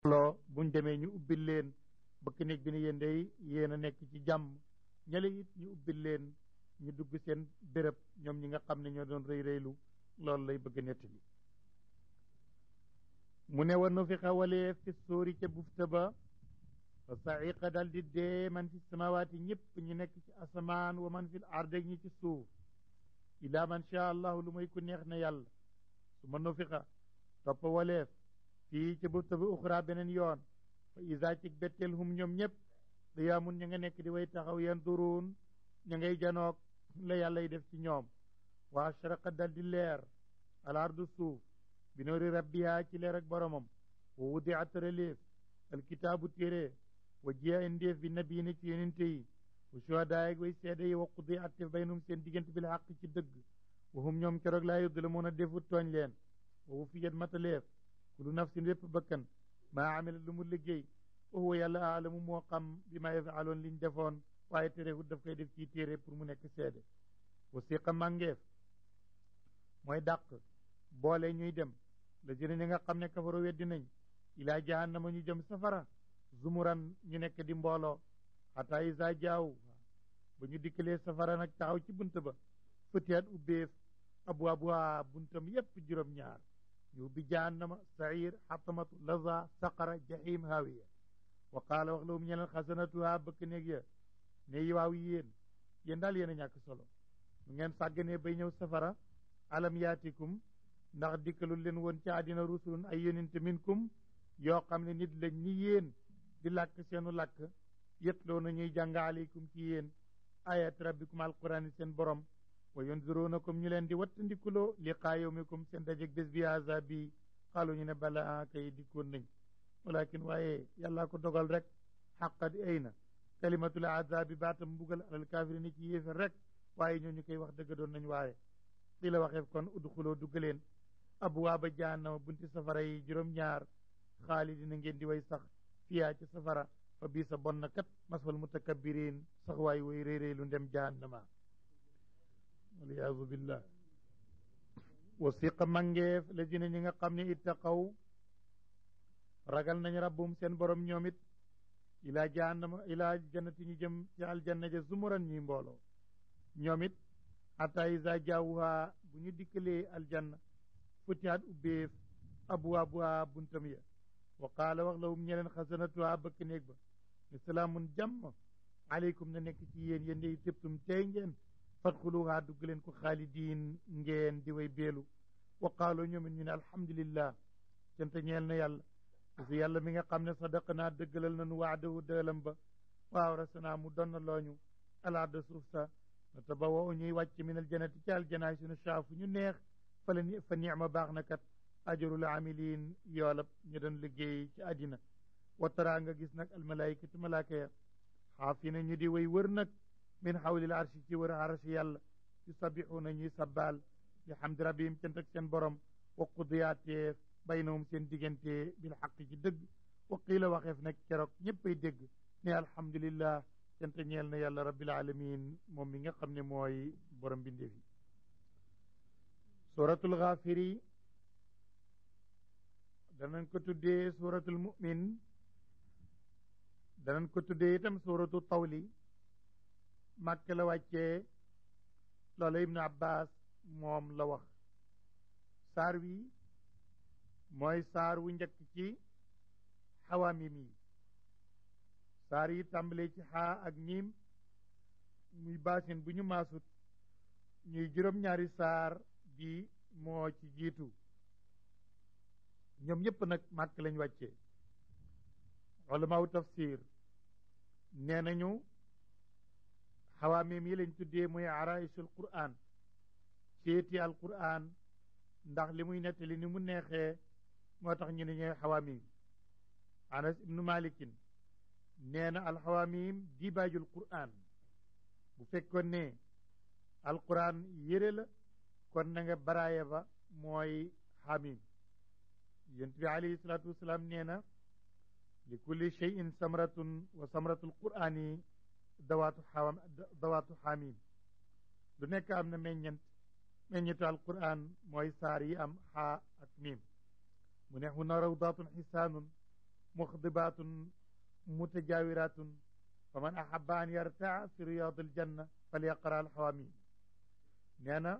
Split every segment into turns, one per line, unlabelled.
loo buñ demee ñu ubbil leen bëkk néeg bi ne yéen day yéen a nekk ci jàmm ñale it ñu ubbil leen ñu dugg seen béréb ñoom ñi nga xam ne ñoo doon rëy rëylu loolu lay bëgg nettali mu ne wa nufixa walee fi sóori ca bufta ba fa sa'iqa dal di dee man fi samawaati ñëpp ñu nekk ci asamaan wa man fil ard ak ñi ci suuf ila man sha allahu lu may ku neex na yàlla su ma nufixa topp waleef fii ca bufta ba uxra beneen yoon fa isa ci betteel hum ñoom ñëpp qiyaamun ña nga nekk di way taxaw yanduruun ña ngay janoog la yàlla y def ci ñoom wa ashraqa dal di leer al ardu suuf bi noori rabbiha ci leer ak boromam wa wudia tëraleef alkitaabu téere wa jiya indéef bi nabiina ci yonente yi wa shuhadaa ak way seede yi wa qudi atte baynum seen diggante bil xaq ci dëgg wa hum ñoom keroog laa yudlamuuna defut tooñ leen wa wufiyat mataleef kullu nafsin wépp bakkan maa amilat lu mu liggéey wa huwa yàlla aalamu moo xam bi ma yafaaloon liñ defoon waaye terewut daf koy def ci téere pour mu nekk seede wa siqa màngeef mooy dàq boole ñuy dem la jëne ñi nga xam ne kafaru weddi nañ ilaa jahannama ñu jëm safara zumuran ñu nekk di mbooloo xataa isa jaaw ba ñu dikkalee safara nag taxaw ci bunt ba fëtihat ubbeef abwaabuha buntam yépp juróom-ñaar ñu ubbi jahannama sair xatamatu laza saqara jahim hawiya wa qaala wax lahum ñeneen xasanatuha bëkk néeg ya ne waaw yéen daal yéen a ñàkk solo ñu ngeen sàgganee bay ñëw safara alam yaatikum ndax dikkalul leen woon ci àddina rusulun ay yonente minkum yoo xam ne nit lañ ni yéen di làkk seenu làkk yetloo na ñuy jàng aleykum ci yéen ayat rabbikum alquran seen borom wa yunzirunakum ñu leen di wattandikuloo liqaa yawmikum seen dajeg bés bi haza bi xaalu ñu ne bala kay dikkoon nañ walakin waaye yàllaa ko dogal rek xaqat ay na kalimatul azabi baatam mbugal alal kaafiri ni ci yéefar rek waaye ñoo ñu koy wax dëgg doon nañ waaye di la waxeef kon udxuloo duggaleen abwaaba jahannama bunti safara yi juróom-ñaar xaalidina ngeen di way sax fiyaa ci safara fa bii sa bon na kat maswal mutakabbiriin sax waay way réy lu ndem jahannama waliyaazu billah wasiqa mangeef la dina ñi nga xam ne ittaqaw ragal nañ rabbum seen borom ñoom it ilaa jahannama ilaa jannati ñu jëm ci aljanna ja zumuran ñuy mbooloo ñoom it hatta isa jaawuha bu ñu dikkalee aljanna futihat ubbeef abwaabuha buntam ya wa qaala wax lahum ñeleen xasanatuha bëkk néeg ba ne salaamun jàmm aleykum na nekk ci yéen yéen dey tëbtum tey ngeen fadxuluha dugg leen ko xaalidiin ngeen di way beelu wa qaaloo ñoom it ñu ne alhamdulillah cant ñeel na yàlla parce que yàlla mi nga xam ne sadaqnaa dëggalal nañu waadahu dëelam ba waaw rasanaa mu donna looñu alaada suuf sa na tabawa ñuy wàcc min aljanati ci aljanaay suñu saafu ñu neex fa nicma baax na kat ajrul amilin yoolab ñu doon liggéey ci àddina wataraa nga gis nag almalaykatu malaaka ya xaafina ñu di way wër nag min xawlil arshi ci wër arshi yàlla yusabixuuna ñuy sabbaal bi xamdi rabbihim cant ak seen borom wa qudiyaatee baynahum seen diggante bil xaq ci dëgg wa qiila waxeef nag keroog ñëppay dégg ne alhamdulillah cant ñeel na yàlla rabbil alamin moom mi nga xam ne mooy borom bindéef yi suratul Gaafiri danañ ko tuddee suratul mu'min danañ ko tuddee itam suratu tawli Màkka la wàccee loola Ibnu Abbas moom la wax saar wi mooy saar wu njëkk ci xawaamim yi saar yi tàmbalee ci xaa ak miim muy baasin bu ñu maasut ñuy juróom-ñaari saar bi moo ci jiitu ñoom ñëpp nag màkk lañ wàccee ulamaaw tafsir nee nañu xawaamim yi lañ tuddee muy araisul quran seeti al quran ndax li muy nettali ni mu neexee moo tax ñu ne ñooy xawaamim anas ibnu malikin nee na alxawaamim dibaajul quran bu fekkoon ne alquran yére la kon na nga baraaya ba mooy xamim yonent bi alayhi salaatu wasalaam nee na li kulli cheyin samratun wa samratul qurani dawaatu xamim lu nekk am na meññetu alquran mooy saar yi am xaa ak miim mu ne huna rawdatun xisaanun muxdibaatun mutajaawiratun fa man ahaba an yartaa fi riyaad aljanna falyaqra alxawaamim nee na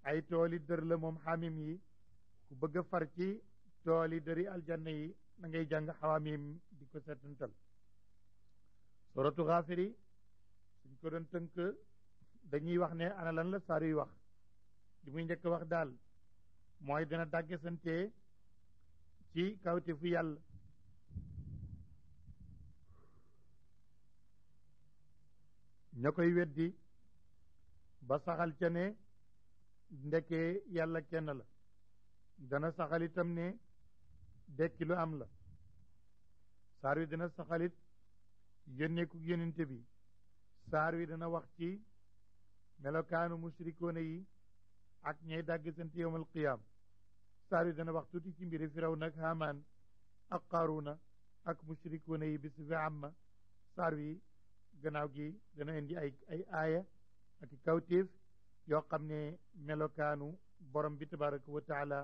ay tooli dër la moom xaamim yi ku bëgg a far ci tooli dëri aljanna yi na ngay jàng xawaamim di ko seetantal suratu xaafiri suñ ko doon tënk dañuy wax ne ana lan la saar yuy wax li muy njëkk wax daal mooy dina dàgge sante ci kawte fu yàlla ña koy weddi ba saxal ca ne ndekee yàlla kenn la dana saxal itam ne dekki lu am la saar wi dina saxalit yónneeku yónnente bi saar wi dana wax ci melokaanu mushrikoona yi ak ñay dàgg sant yowmal qiyaam saar wi dana wax tuuti ci mbiri Firawna ak Haamaan ak Qaaruuna ak mushrikoona yi bi sifa amma saar wi gannaaw gi dana indi ay aaya ak kawtéef yoo xam ne melokaanu borom bi tabaraka wa taala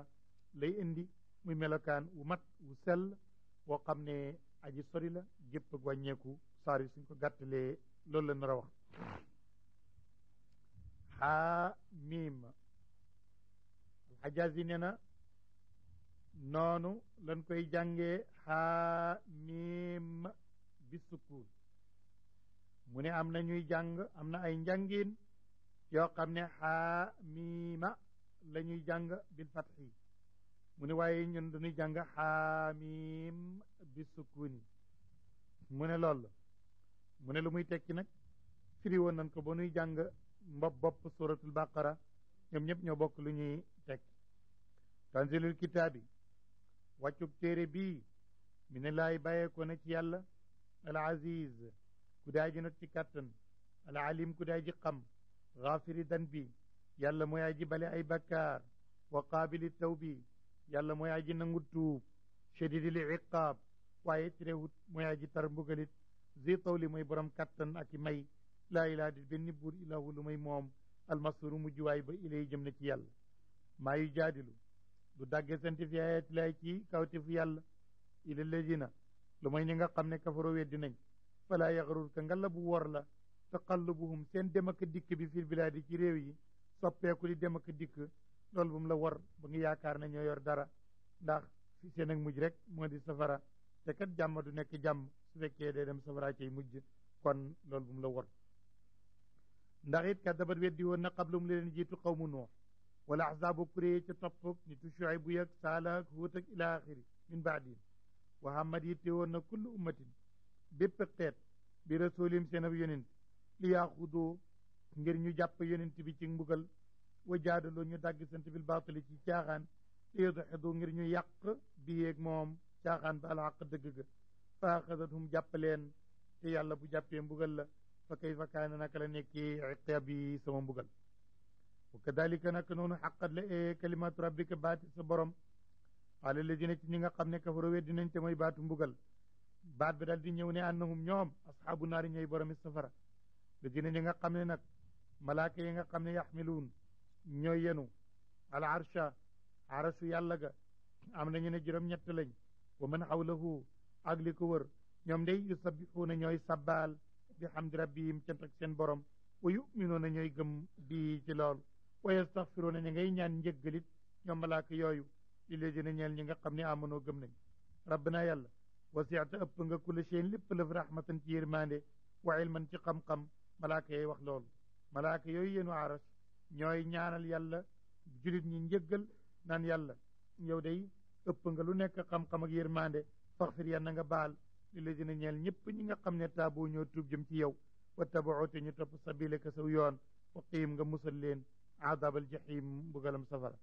lay indi muy melokaan wu mat wu sell woo xam ne aji sori la gépp ak wàññeeku saar wi suñ ko gàttalee loolu la nar a wax xaa miim alxajazi nee na noonu lañ koy jàngee xaa miim bi sukkuun mu ne am na ñuy jàng am na ay njàngin yoo xam ne xaa miima la ñuy jàng bil fatxi mu ne waaye ñun dañuy jàng xaa miim bi sukkuuni mu ne loolu mu ne lu muy tekki nag firi woon nañ ko ba nuy jàng bopp suratul baqara ñoom ñëpp ñoo bokk lu ñuy tekki tanzilul kitaabi wàccub téere bii mi ne laay bàyyeekoo na ci yàlla al aziz ku daay ji not ci kàttan al alim ku daay ji xam gaafiri dan bi yàlla mooy aji bale ay bakkaar wa qaabili tawbi yàlla mooy aji nangu tuub shadidil iqaab waaye terewut mooy aji tar mbugalit zi tawli mooy borom kàttan ak i may laa ilaa di benn buur ilaahu lu may moom almasuru mujjuwaay ba ilay jëm na ci yàlla maa yu jaadilu du dàgge santi fi ayati laay ci kawte fu yàlla ila ladina lu may ñi nga xam ne kafaroo weddi nañ falaa yaxrur ka ngalla bu wor la taqallubuhum seen dem ak dikk bi fil bilaadi ci réew yi soppeeku di dem ak dikk loolu bu mu la wor ba nga yaakaar ne ñoo yor dara ndax fi seen ak mujj rek moo di safara te kat jàmm du nekk jàmm su fekkee day dem safara cay mujj kon loolu bu mu la wor ndax it kaddabat weddi woon na qablum li leen jiitu qawmu nuux wala ahzaabu kuréye ca topp nitu Shuayb bu yëg Saala ak Huud ak ila axiri min baadin wa hamad yitte woon na kullu ummatin bépp xeet bi rasulim seen ab yonent li yaaxudoo ngir ñu jàpp yonent bi ci mbugal wa jaadaloo ñu dàgg sant bil baatili ci caaxaan li yudxidu ngir ñu yàq bi yeeg moom caaxaan ba alxaq dëgg ga fa axadathum jàpp leen te yàlla bu jàppee mbugal la fa kayfa kaana naka la nekkee iqaabi sama mbugal wa kadalika naka noonu xaqat la kalimatu rabbika baati sa borom ala ladina ci ñi nga xam ne kafaro weddi nañ te mooy baatu mbugal baat bi daal di ñëw ne annahum ñoom asxaabu naari ñooy boromi safara ladina ñi nga xam ne nag malaaka yi nga xam ne yaxmiluun ñooy yenu al arsha arasu yàlla ga am nañu ne juróom-ñett lañ wa man xawlahu ak li ko wër ñoom day yusabbixuuna ñooy sabbaal bi hamdi rabbihim cant ak seen borom wa yuminuuna ñooy gëm bii ci loolu wa yastaxfiruuna ña ngay ñaan njëggalit ñoom malaaka yooyu li ladina ñeel ñi nga xam ne amanoo gëm nañ rabbana yàlla wasiata ëpp nga kulla shay'in lépp lëf rahmatan ci yërmande wa ilman ci xam-xam malaaka yooyu wax loolu malaaka yooyu yéenu aras ñooy ñaanal yàlla julit ñi njëggal naan yàlla yow day ëpp nga lu nekk xam-xam ak yërmande faxfir yal na nga baal li ladina ñeel ñëpp ñi nga xam ne taaboo ñoo tuub jëm ci yow wa tabao te ñu topp sabilaka saw yoon wa qiim nga musal leen aadabal jahim mbugalam safara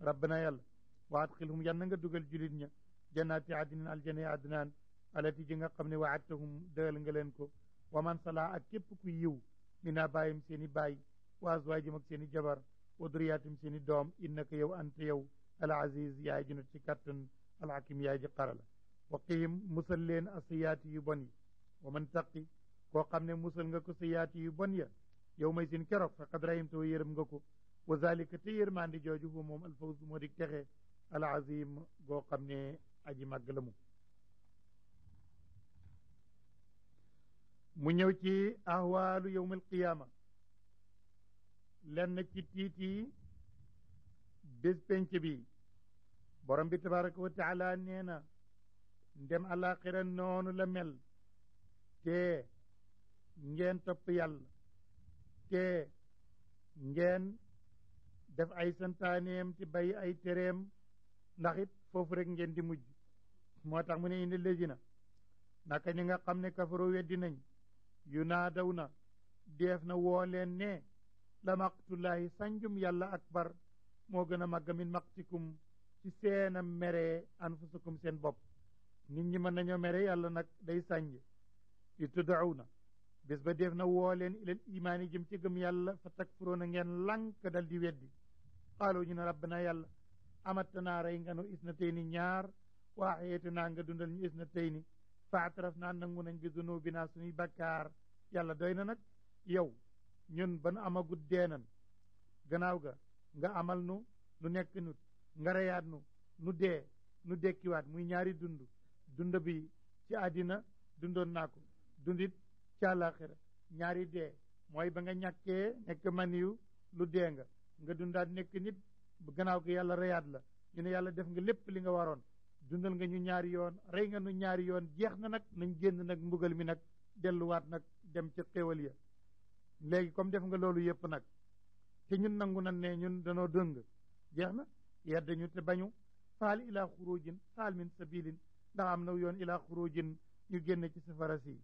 rabbana yàlla wa adxilhum yal na nga dugal julit ña jannaati adnin aljana adnaan alati ji nga xam ne waadtahum dëgal nga leen ko wa man sala ak képp ku yiw min abaayim seen i baay wa azwaajim ak seen i jabar wa duriyaatim seen i doom innaka yow anta yow al aziz yaay ji not ci kattan al hakim yaay ji xarala wa qihim musal leen asiyaati yu bon yi wa man taqi koo xam ne musal nga ko siyaati yu bon ya yow may seen keroog faqad rahimta wa yërëm nga ko wa zalika te yërmandi jooju hu moom alfawz moo di texe al azim goo xam ne aji màgg la mu mu ñëw ci ahwaalu yowm alqiyaama lenn ci tiiti bés penc bi borom bi tabaraka wa taala nee na ndem alaxira noonu la mel te ngeen topp yàlla te ngeen def ay santaaneem ci bay ay tereem ndax it foofu rek ngeen di mujj moo tax mu ne indi léegi naka ñi nga xam ne kafaroo weddi nañ yu naa daw na deef na woo leen ne la maqtullaahi sanjum yàlla akbar moo gën a màgg min maqtikum ci seen a meree anfusakum seen bopp nit ñi mën nañoo mere yàlla nag day sànj yu tuddaw na bés ba def na woo leen ilal imaani jëm ci gëm yàlla fa takfuroona ngeen lànk dal di weddi xaaloo ñu ne rabbana yàlla amattanaa rey nga nu isnatayni ñaar wa axyatanaa nga dundal ñu isnatayni fa ataraf naa nangu nañ bi dunubinaa suñuy bakkaar yàlla doy na nag yow ñun ba nu amagut deenan gannaaw ga nga amal nu nekk nut nga reyaat nu dee nu dekkiwaat muy ñaari dund bi ci àddina dundoon naa ko dundit ci àllaaxira ñaari dee mooy ba nga ñàkkee nekk maniyu lu dee nga dundaat nekk nit gannaaw gi yàlla reyaat la ñu ne yàlla def nga lépp li nga waroon dundal nga ñu ñaari yoon rey nga nu ñaari yoon jeex na nag nañ génn nag mbugal mi nag delluwaat nag dem ca xéwal ya léegi comme def nga loolu yëpp nag te ñun nangu nan ne ñun danoo dëng jeex na yedd ñu te bañu faal ilaa xurujin faal min sabilin ndax am na yoon ilaa xurujin ñu génn ci safara si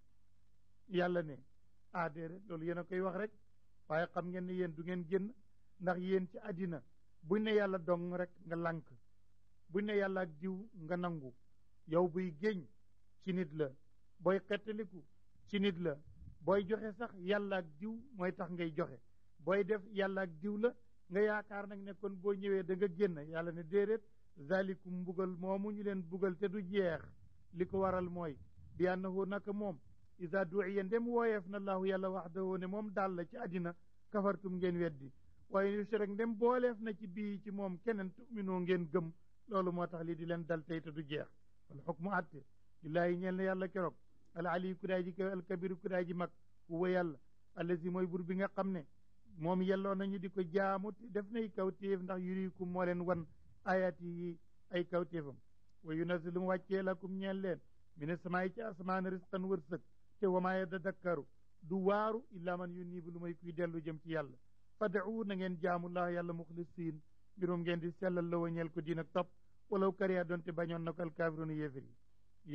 yàlla ne déedéet loolu yéen a koy wax rek waaye xam ngeen ne yéen du ngeen génn ndax yéen ci àddina buñ ne yàlla dong rek nga lànk buñ ne yàlla ak diw nga nangu yow buy géñ ci nit la booy xettaliku ci nit la booy joxe sax yàlla ak diw mooy tax ngay joxe booy def yàlla ak diw la nga yaakaar nag ne kon boo ñëwee da nga génn yàlla ne déedéet zalikum mbugal moomu ñu leen bugal te du jeex li ko waral mooy bi annahu naka moom isa duiya ndem wooyeef na laahu yàlla waxdahu ne moom daal la ci àddina kafartum ngeen weddi waaye yushrak ndem booleef na ci bii ci moom keneen tuminoo ngeen gëm loolu moo tax lii di leen dal tey te du jeex wal xukmu atte lillaahi ñeel na yàlla keroog al ali kudaay ji kaw al kabiru kudaay ji mag huwa yàlla allazi mooy bur bi nga xam ne moom yelloo nañu di ko jaamu def nay kawtéef ndax yurikum moo leen wan ayaati yi ay kawtéefam wa yunazilu mu wàccee lakum ñeel leen mina samaay ci asamaan risqan wërsëg te wamaa yatadakkaru du waaru illaa man yunibu lu may kuy dellu jëm ci yàlla fad'u na ngeen jaamullah yàlla muxlisiin mbirum ngeen di sellal la wa ñeel ko diin ak topp walaw kariha doonte bañoon na ko alkaafiruuna yéefir yi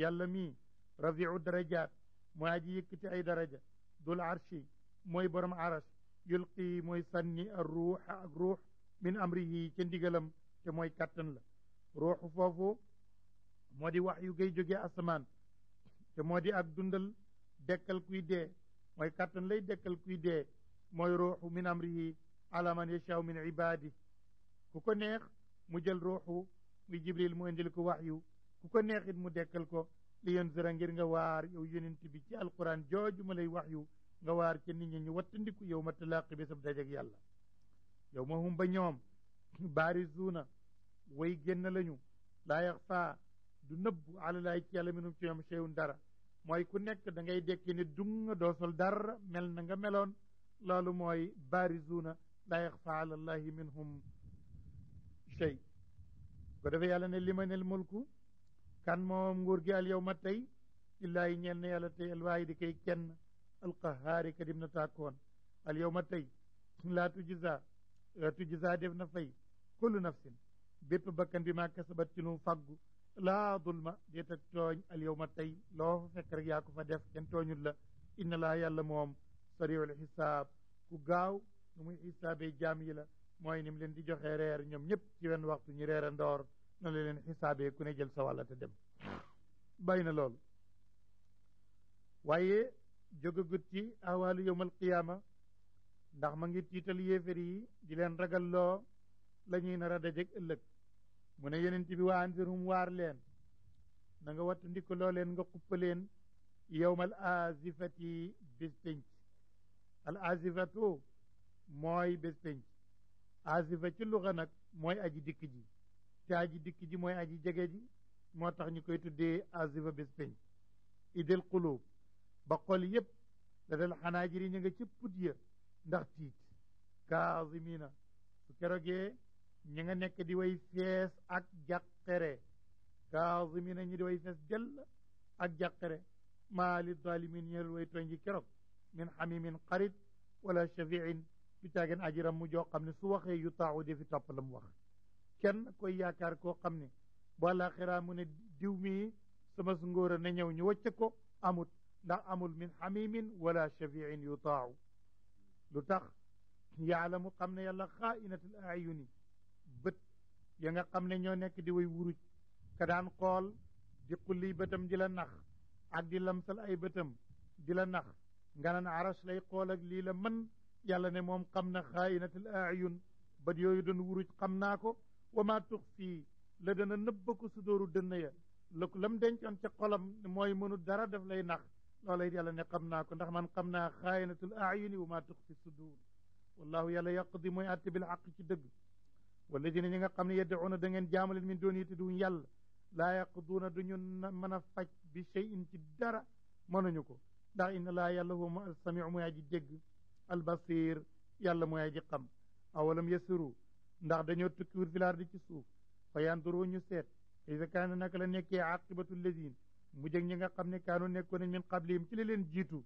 yàlla mii rafiu darajaat mooy aji yëkkati ay daraja dul arshi mooy borom arash yulqi mooy sànni ak ruux min amrihi ca ndigalam te mooy kàttan la ruuxu foofu moo di wax yu gay jógee asamaan te moo di ak dundal dekkal kuy dee mooy kàttan lay dekkal kuy dee mooy ruuxu min amrihi ala man yashaau min ibaadi ku ko neex mu jël ruuxu muy jibril mu indil ko wax yu ku ko neex it mu dekkal ko li yunzira ngir nga waar yow yonent bi ci alquran jooju ma lay wax yu nga waar ca nit ñi ñu wattandiku yow ma talaaqi bésab dajeg yàlla yow ma hum ba ñoom baarizuuna way génn lañu laa yaxfaa du nëbbu alalaay ci yàlla minum ci ñoom cheyun dara mooy ku nekk da ngay dekki ne dung doo sol dara mel na nga meloon loolu mooy baarizuuna laa yaxfaa alallahi minhum chey ko defee yàlla ne limanil mulku kan moom nguur gi al yow ma tey illaahi ñeel na yàlla tey alwaayi di koy kenn alqahaari ka dim na tàkkoon al yow ma tey laa tujza def na fay kullu nafsin bépp bakkan bi maa kasabat ci lu faggu laa dulma déet ak tooñ al yow ma tey loo fa fekk rek yaa ko fa def kenn tooñul la inna laa yàlla moom sariul xisaab ku gaaw nu muy xisaabee jaam yi la mooy ni mu leen di joxee reer ñoom ñëpp ci wenn waxtu ñu reer a ndoor na la leen xisaabee ku ne jël sa wàlla te dem bàyyi na loolu waaye jógagut ci ahwaalu yowmal qiyaama ndax ma ngi tiital yéefér yi di leen ragal loo la ñuy nar a dajeg ëllëg mu ne yonent bi wa anzirhum waar leen na nga wattu ndiko loo leen nga xuppa leen yowmal azifati bés pénc al azifatu mooy bés pénc azifa ci luxa nag mooy aji dikk ji te aji dikk ji mooy aji jege ji moo tax ñu koy tuddee azifa bés pénc idil qulub ba xol yépp la dal xanaajiri ñu nga ci put ya ndax tiit kaazimina su kerogee ñi nga nekk di way fees ak jàqere kaazimina ñi di way fees dell ak jàqere maa li zalimin ñeel way tooñ ji keroog min xamimin xarit wala shafiin du caageen ajiram mu joo xam ne su waxee yu taaxu defi topp la mu wax kenn koy yaakaar koo xam ne bu àllaaxira mu ne diw mi sama su ngóora na ñëw ñu wacc ko amut ndax amul min xamimin wala shafiin yu taaxu lu tax yaalamu xam ne yàlla xaainatul ayuni bët ya nga xam ne ñoo nekk di way wuruj ka daan xool di xulli bëtam di la nax ak di lamsal ay bëtam di la nax nga naan aras lay xool ak lii la mën yàlla ne moom xam na xaainatul ayun bët yooyu doon wuruj xam naa ko wa maa tux fii la dana nëbba ko su dóoru dënn ya la ko lam dencoon ca xolam mooy mënu dara daf lay nax loola it yàlla ne xam naa ko ndax man xam naa xaainatul ayuni wa maa tux fi sudur wallahu yàlla yaqdi mooy àtte bil xaq ci dëgg walladina ñi nga xam ne yeddauna da ngeen jaamaleen min doon yi te duñ yàlla laa yaquduuna duñu mën a faj bi cheyin ci dara mënuñu ko ndax inna laa yàlla huwa alsamiu mooy aji dégg albasir yàlla mooy aji xam awalam yasiru ndax dañoo tukkiwut fi laar di ci suuf fa yanduru ñu seet kayfa kaana naka la nekkee aqibatu ladin mu jëg ñi nga xam ne kaanu nekkoon nañ min qablihim ci li leen jiitu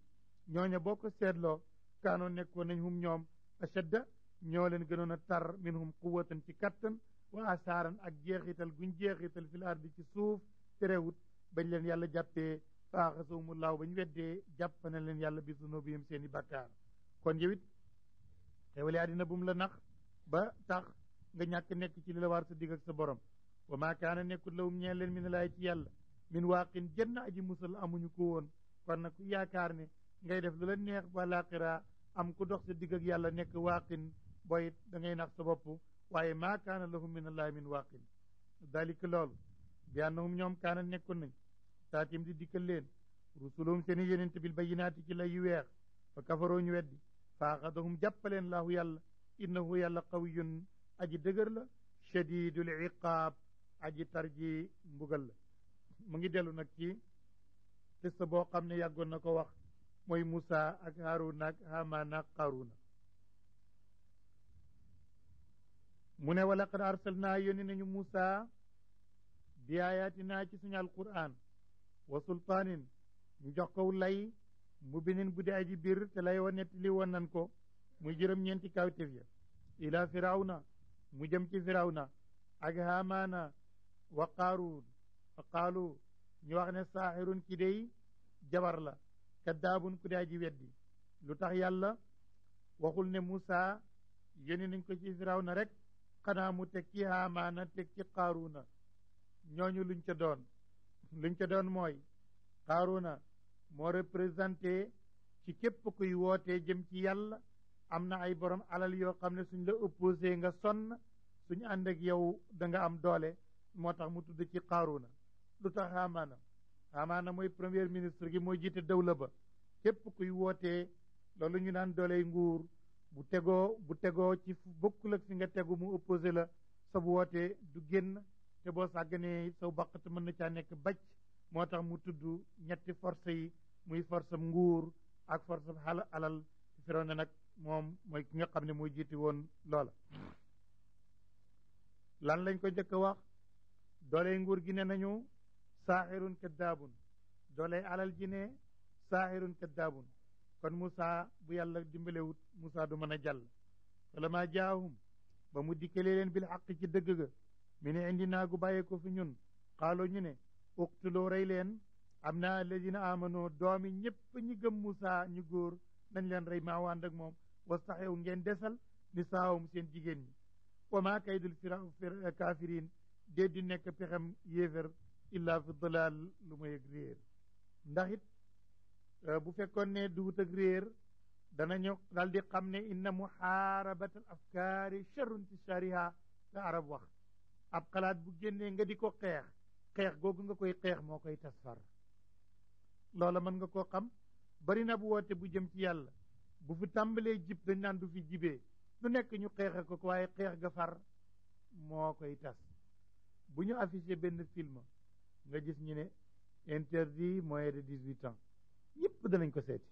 ñooña boo ko seetloo kaanu nekkoon nañ hum ñoom ashadda ñoo leen gënoon a tar minhum quwatan ci kattan wa asaaran ak jeexital guñ jeexital fil ardi ci suuf terewut bañ leen yàlla jàppee faaxasawumullaahu bañ weddee jàpp na leen yàlla bi zunubihim seen i bàkkaar kon yowit xewale àddina bu mu la nax ba tax nga ñàkk nekk ci li la war sa digg ak sa borom wa maa kaana nekkul lawum ñeen leen min laay ci yàlla min waaqin jënn aji musal amuñu ko woon kon nag ku yaakaar ne ngay def lu la neex ba laaxira am ku dox sa digg ak yàlla nekk waaqin boyit da ngay nax sa bopp waaye maa kaana lahum min allahi min waaqin dalika loolu bi annahum ñoom kaana nekkoon nañ taatim di dikkal leen rusulum seen i yonent bil bayinaati ci lay yu weex fa kafaroo ñu weddi fa axadahum jàppaleen laahu yàlla innahu yàlla qawiyun aji dëgër la shadidul iqaab aji tarji mbugal la mu ngi dellu nag ci qissa boo xam ne yàggoon na ko wax mooy Musa ak Haaruna ak Haamaana ak Qaaruuna mu ne wa laqad arsalnaa yónni nañu Musa bi ayatinaa ci suñu alquran wa sultaanin ñu jox ko lay mu binin bu di aji biir te lay wa nettali woon nan ko muy juróom-ñeenti kawtef ya ila firawna mu jëm ci firawna ak Haamaana wa Qaaruun fa qaalu ñu wax ne saaxirun ki dey jabar la kaddaabun ku di aji weddi lu tax yàlla waxul ne Musa yónni nañ ko ci firawna rek xanaa mu teg ci Haamaana teg ci Qaaruuna ñooñu luñ ca doon mooy Qaaruuna moo représenté ci képp kuy wootee jëm ci yàlla am na ay borom alal yoo xam ne suñ la opposé nga sonn suñ ànd ak yow da nga am doole moo tax mu tudd ci Qaaruuna lu tax Haamaana mooy premier ministre gi mooy jiite dawla ba képp kuy wootee loolu ñu naan dooley nguur bu tegoo ci bokkul ak fi nga tegu mu opposé la sa bu wootee du génn te boo sàgganee saw baqat mën na caa nekk bacc moo tax mu tudd ñetti force yi muy force am nguur ak force am alal Firawna nag moom mooy ki nga xam ne mooy jiiti woon loola lan lañ ko njëkk a wax dooley nguur gi ne nañu saaxirun kaddaabun dooley alal ji ne saaxirun kaddaabun kon Musa bu yàlla dimbalewut Musa du mën a jàll wala maa jaahum ba mu dikkalee leen bil xaq ci dëgg ga mi ne indi naa gu bàyyee ko fi ñun xaaloo ñu ne uqtuloo rey leen am na alladina amanoo doomi ñëpp ñi gëm Musa ñu góor nañ leen rey maa wànd ak moom wastaxew ngeen desal nisaawum seen jigéen ñi wa maa kaydul kaafiriin déet di nekk pexem yéefér illa fi dalaal lu may ak réer ndax it bu fekkoon ne duut ak réer danañu daal di xam ne inna muhaarabatal afkaari charrun tishaariha la arab wax ab xalaat bu génnee nga di ko xeex googu nga koy xeex moo koy tasfar loola mën nga koo xam bari na bu woote bu jëm ci yàlla bu fi tàmbalee jib dañ naan du fi jibee lu nekk ñu xeexe ko waaye xeex ga far moo koy tas bu ñu affiché benn film nga gis ñu ne interdit moins de 18 ans yëpp danañ ko seeti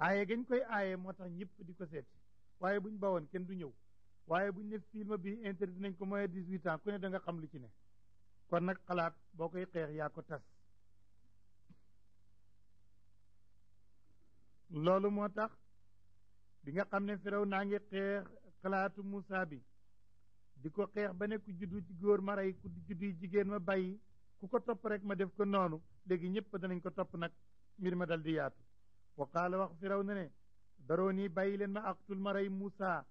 aaye gañ koy aaye moo tax ñëpp di ko seeti waaye buñ bawoon kenn du ñëw waaye buñ ne film bi interdit nañ ko moins 18 ans ku ne da nga xam lu ci ne kon nag xalaat boo koy xeex yaa ko tas loolu moo tax bi nga xam ne firaw naa ngi xeex xalaatu Moussa bi di ko xeex ba ne ku juddu ci góor ma rey ku juddu jigéen ma bàyyi ku ko topp rek ma def ko noonu léegi ñëpp danañ ko topp nag mbir ma dal di yaatu wa qaala wax firaw na ne daroo nii bàyyi leen ma aqtul ma rey Moussa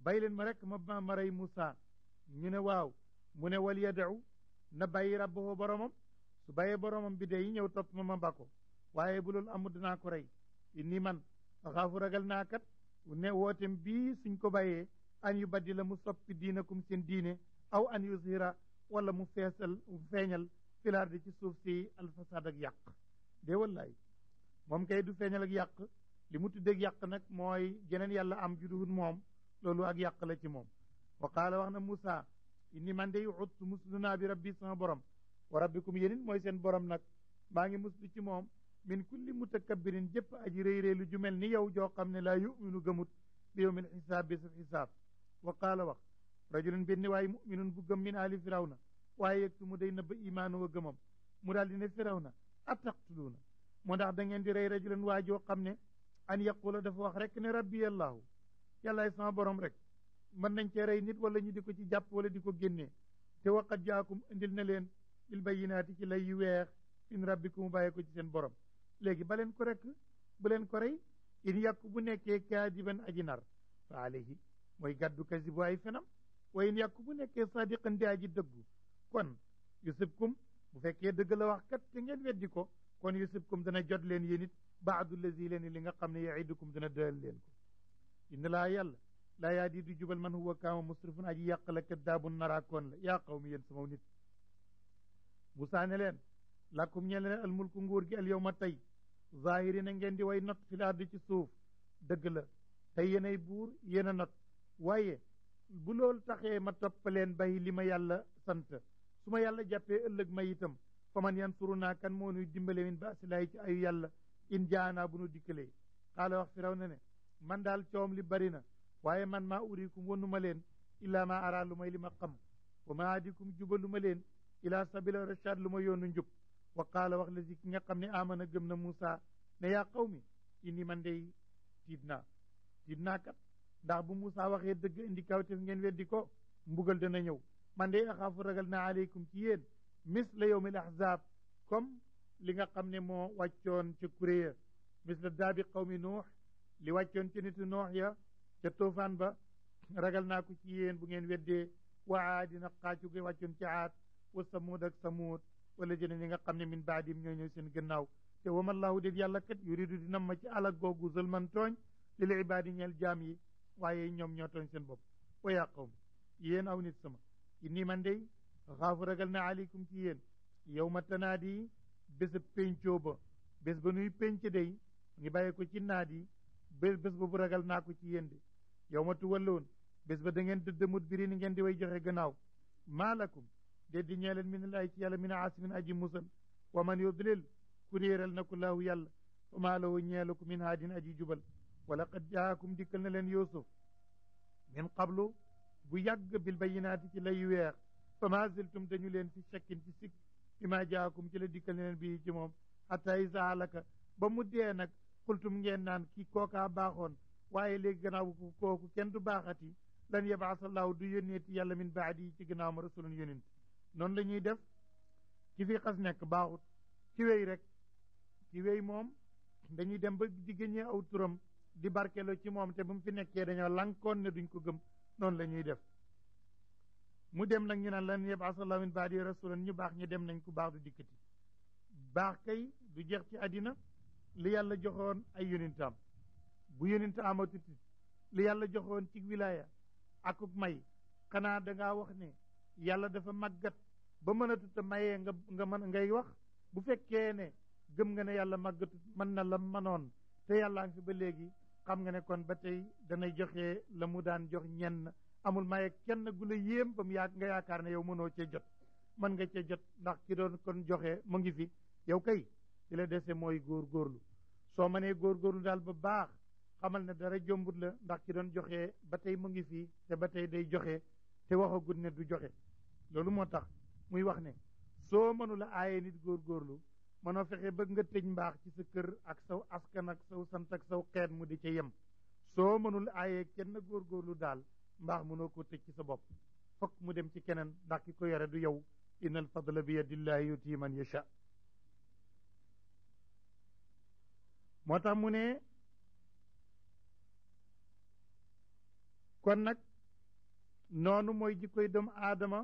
bàyyi leen ma rek ma rey Moussa ñu ne waaw mu ne wal yad'u na bàyyi rabbahu boromam su bàyyee boromam bi day ñëw topp ma ba ko waaye bu loolu amul dinaa ko rey inni man xaafu ragal naa kat ne wootem bii suñ ko bàyyee an yu baddi la mu soppi diinakum seen diine aw an yuzhira wala mu feeñal filaar di ci suuf si alfasaad ak yàq dee wallaay moom kay du feeñal ak yàq li mu tuddeeg yàq nag mooy jeneen yàlla am juduhun moom loolu ak yàq la ci moom wa qaala wax na Moussa inni man day uttu muslu naa bi rabbi sama borom wa rabbikum yénit mooy seen borom nag maa ngi muslu ci moom min kulli mutakabbirin jëpp aji réy-réylu ju mel ni yow joo xam ne laa yuminu gëmut bi yawmil xisaab bi saf xisaab wa qaala wax rajulun benn waaye muminun bu gëm min ali firawna waaye yegtu mu day nëbba imaanu wa gëmam mu daal di ne firawna ataqtuluuna moo ndax da ngeen di rey rajulan waa joo xam ne an yaqula dafa wax rek ne rabbi allahu yàllaay sama borom rek mën nañ cee rey nit wala ñu di ko ci jàpp wala di ko génnee te waqat jaakum indil na leen bil bayyinaati ci lay yu weex in rabbikum bàyyi ko ci seen borom léegi ba leen ko rek bu leen ko rey in yàkku bu nekkee kaadiban aji nar fa alayhi mooy gàddu kasibu ay fenam wa in yàkku bu nekkee sadiqan di aji dëggu kon yusibkum bu fekkee dëgg la wax kat te ngeen weddi ko kon yusibkum dana jot leen yéen it baadu lazi leen li nga xam ne yaidukum dana dëal leen ko inna laa yàlla laa yaa di du jubal man huwa kaama musrifun aji yàq la kaddaabun naraakoon la yaa qawmi yéen sama nit Musaa ne leen lakum ñeel leen almulku nguur gi al yawma tey zahiri na ngeen di way not fi ardi ci suuf dëgg la tey yéenay buur yéen a not waaye bu loolu taxee ma topp leen bay li ma yàlla sant su ma yàlla jàppee ëllëg ma itam fa man yansurunaa kan moo nuy dimbale min ba'sillahi ci ayu yàlla in jaanaa bu nu dikkalee xaala wax firaw na ne man daal coom li bari na waaye man maa urikum wonu ma leen illaa maa araa lu may li ma xam wa maa adikum jubalu ma leen ilaa sabila rashad lu ma yoonu njub wa qaala wax la si ki nga xam ne amana gëm na Moussa ne yaa qawmi inni man dey tiit naa kat ndax bu Moussa waxee dëgg indi kawtef ngeen weddi ko mbugal dana ñëw man dey axaafu ragal naa aleykum ci yéen misla yawmil ahzab comme li nga xam ne moo wàccoon ca kuréya misla daabi qawmi nuux li wàccoon ca nitu noox ya ca toofaan ba ragal naa ko ci yéen bu ngeen weddee wa aadina xaacu ga wàccoon ca aad wa samuud ak samuud wala jëne ñi nga xam ne min baadim ñoo ñëw seen gannaaw te wamallahu déet yàlla kat yuridu di nam ma ci alag googu zulman tooñ lil ibaadi ñeel jaam yi waaye ñoom ñoo tooñ seen bopp wa yaa qawmi yéen aw nit sama inni man dey xaafu ragal na aleykum ci yéen yawma tanaadi bésab péncoo ba bés ba nuy pénc day ngi bàyyi ko ci naadi bés boobu ragal naa ko ci yéen de yawma tuwalloon bés ba da ngeen dëdd mudbiri ni ngeen di way joxe gannaaw maalakum déet di ñeeleen min laay ci yàlla min aasimin aji musal wa man yudlil ku réeral na ko laahu yàlla fa maa lahu ñeelu ko min haadin aji jubal wala qad jaakum dikkal na leen yusuf min qablu bu yàgg bil bayinaati ci lay weex fa maa ziltum dañu leen fi shakkin ci sikk fi maa jaakum ci la dikkal na leen bii ci moom hatta isa halaka ba mu dee nag xultum ngeen naan kii kookaa baaxoon waaye léegi gannaaw kooku kenn du baaxati lan yabaasallaahu du yónneeti yàlla min baadi ci gannaaw ma rasulun yónent noonu la ñuy def ki fi xas nekk baaxut ci wéy rek ci wéy moom dañuy dem ba di génnee aw turam di barkelo ci moom te bu mu fi nekkee dañoo lankoon ne duñ ko gëm noonu la ñuy def mu dem nag ñu naan lan yabaasallaahu min baadi rasulan ñu baax ñu dem nañ ku baax du dikkati baax kay du jeex ci àddina li yàlla joxoon ay yonentam bu yonent amatut li yàlla joxoon ci wilaya akuk may xanaa dangaa wax ne yàlla dafa màggat ba mënatut a mayee nga mën ngay wax bu fekkee ne gëm nga ne yàlla màggatut mën na la manoon te yàllaa ngi fi ba léegi xam nga ne kon ba tey danay joxe la mu daan jox ñenn amul maye kenn gu la yéem ba mu nga yaakaar ne yow mënoo cee jot mën nga cee jot ndax ki doon kon joxe mu ngi fi yow kay ci la dese mooy góorgóorlu soo mënee góorgóorlu daal ba baax xamal ne dara jombut la ndax ki doon joxe ba tey mu ngi fii te ba tey day joxe te waxagut ne du joxe loolu moo tax muy wax ne soo mënula aaye nit góorgóorlu mënoo fexe ba nga tëj mbaax ci sa kër ak saw askan ak saw sant ak saw xeet mu di ca yem soo mënul aaye kenn góorgóorlu daal mbaax mënoo ko tëj ci sa bopp fokk mu dem ci keneen ndax ki ko yore du yow inna al fadla bi yadillahi yuti man yasha moo tax mu ne kon nag noonu mooy jikkoy doomu aadama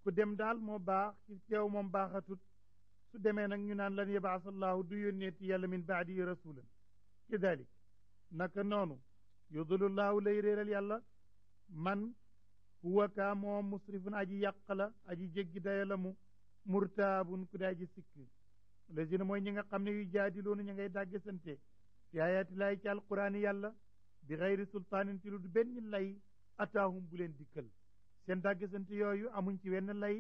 ku dem daal moo baax ci teew moom baaxatut su demee nag ñu naan lan yabaasallahu du yónneeti yàlla min baadi rasulan kadalik naka noonu yudulullahu lay réeral yàlla man huwa kaa moom musrifun aji yàq la aji jéggi daya la mu murtaabun ku daa ji sikk lazina mooy ñi nga xam ne yu jaadiloonu ña ngay dàgge sante fi ayaati laay ci alquraan yàlla bi xayri sultaanin ci lu du benn lay ataahum bu leen dikkal seen dàgge sante yooyu amuñ ci wenn lay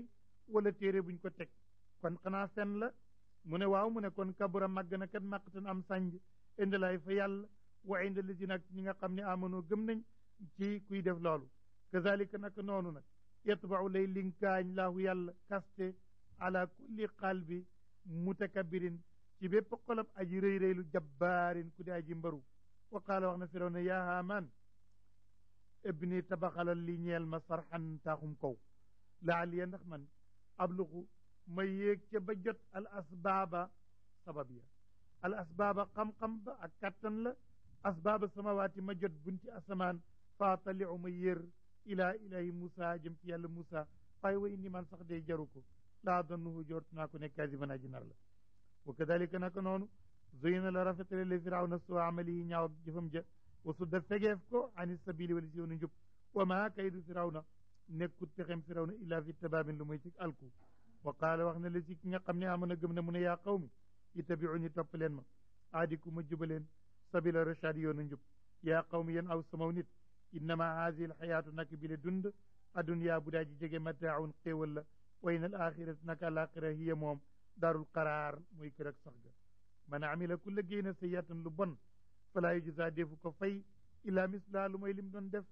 wala téere buñ ko teg kon xanaa fen la mu ne waaw mu ne kon kabura màgg na kat màqtan am sànj indalaay fa yàlla wa inda lazina ak ñi nga xam ne amanoo gëm nañ ci kuy def loolu kazalika naka noonu nag yatbau lay linkaañ laahu yàlla kaste ala kulli qalbi mutakabirin ci bépp xolab aji rëy rëylu jabbaarin ku di aji mbaru wa qaala wax na firaw ne yaa haamaan ibni tabaxalal li ñeel ma sarxan taaxum kaw laaliya ndax man abluxu ma yéeg ca ba jot al asbaaba sabab ya al asbaaba xam-xam ba ak kattan la asbaaba samawaati ma jot bunti asamaan faataliu ma yér ilaa ilahi Moussa jëm ci yàlla Moussa waaye wa inni man sax day jaru ko laa donnuhu jort naa ko ne kasiban aji nar la wa kadalika naka noonu zuyina la rafetale le firawna soo amali yi ñaaw ak jëfam ja wa sudda fegeef ko ani sabili wala si yoonu njub wa maa kaydu firawna nekkut pexem firawna illaa fi tabaabin lu muy ci alku wa qaala wax na la si ki nga xam ne amoon a gëm ne mu ne yaa qawmi ittabiuni topp leen ma aadiku ma jubaleen sabila rachad yoonu njub yaa qawmi yéen aw samaw nit innama haadihi alxayaatu nak bi le dund adduniyaa bu daa ji jege mataaun xéewal la wa in al axirati naka alaxira hiya moom daarul qaraar mooy kër ak sax ga man amila ku la génn sayatan lu bon falaa yujza defu ko fay illa misla lu mooy lim doon def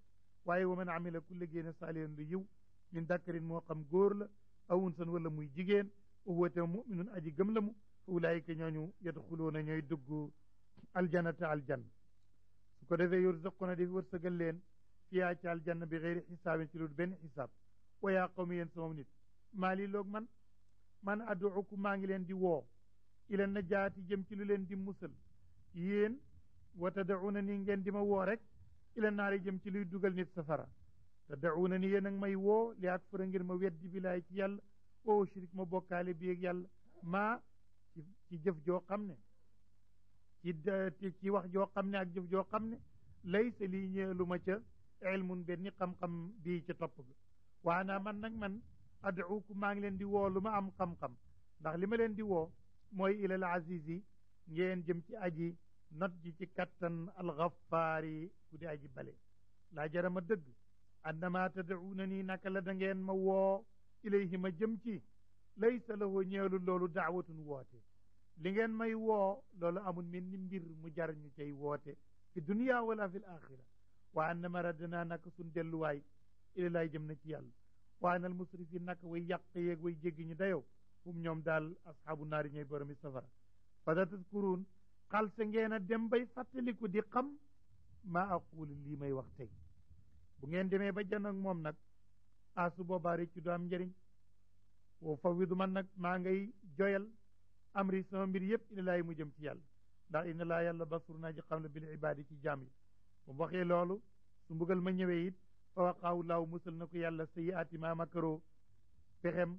waaye wa man amila ku la génn saalihan lu yiw min dakkarin moo xam góor la aw unsan wala muy jigéen wa huwa te muminun aji gëm la mu fa ulaayika ñooñu yadxuluuna ñooy dugg aljanata aljanna su ko defee yurzaquna def wërsëgal leen fiyaa ci aljanna bi xeyri xisaabin ci lu benn xisaab wa yaa qawmi yéen sama nit maa lii loog man adduukum maa ngi leen di woo ila najaati jëm ci lu leen di musal yéen wa tadauna ni ngeen di ma woo rek ila naari jëm ci luy dugal nit safara tadauna ni yéen a ngi may woo li ak fëra ngir ma weddi bilaay ci yàlla wa shirik ma bokkaale bi ak yàlla maa ci jëf joo xam ne ci wax joo xam ne ak jëf joo xam ne laysa lii ñeelu ma ca ilmun benn xam-xam bii ca topp ga waanaa man nag man ad'ukum maa ngi leen di woo lu ma am xam-xam ndax li ma leen di woo mooy ilal azizi ngeen jëm ci aji not ji ci kattan alxafaari ku di aji bale laa jarama dëgg annama tad'uuna nii naka la da ngeen ma woo ilayhi ma jëm ci laysa lahu ñeelu loolu daawatun woote li ngeen may woo loolu amul mel ni mbir mu jar ñu cay woote fi dunia wala fi l axira wa annama raddana naka suñ delluwaay ilalaay jëm na ci yàlla wa anal musrifin naka way yàq yeeg way jéggi ñu dayoo hum ñoom daal asxaabu naari ñooy boromi safara fala tadkuruun xalse ngeen a dem bay fàttaliku di xam maa aqulu lii may wax tey bu ngeen demee ba janoog moom nag su boobaa réccu du am njëriñ wa fawidu man nag maa ngay joyal amri sama mbir yëpp ilalaay mu jëm ci yàlla ndax inna laa yàlla basur naa ji xam la bil ibaadi ci jaam yi bu mu waxee loolu su mbugal ma ñëwee it fa waqaahu laahu musal na ko yàlla sayyi'aati maa makaroo pexem